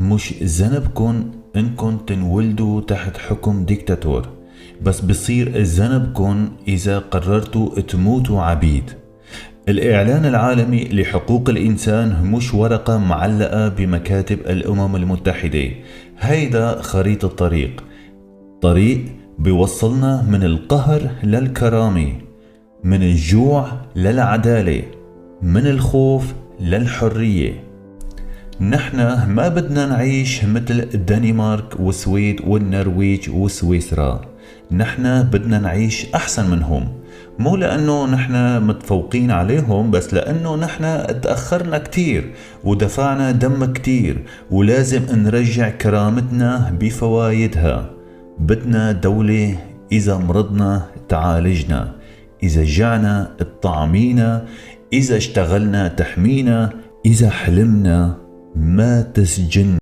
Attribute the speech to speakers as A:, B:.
A: مش ذنبكن انكن تنولدوا تحت حكم ديكتاتور، بس بصير ذنبكن إذا قررتوا تموتوا عبيد. الإعلان العالمي لحقوق الإنسان مش ورقة معلقة بمكاتب الأمم المتحدة، هيدا خريطة طريق، طريق بيوصلنا من القهر للكرامة، من الجوع للعدالة، من الخوف للحرية. نحن ما بدنا نعيش مثل الدنمارك والسويد والنرويج وسويسرا، نحن بدنا نعيش أحسن منهم، مو لأنه نحن متفوقين عليهم، بس لأنه نحن تأخرنا كتير ودفعنا دم كتير، ولازم نرجع كرامتنا بفوايدها. بدنا دولة إذا مرضنا تعالجنا، إذا جعنا تطعمينا، إذا اشتغلنا تحمينا، إذا حلمنا ما تسجن.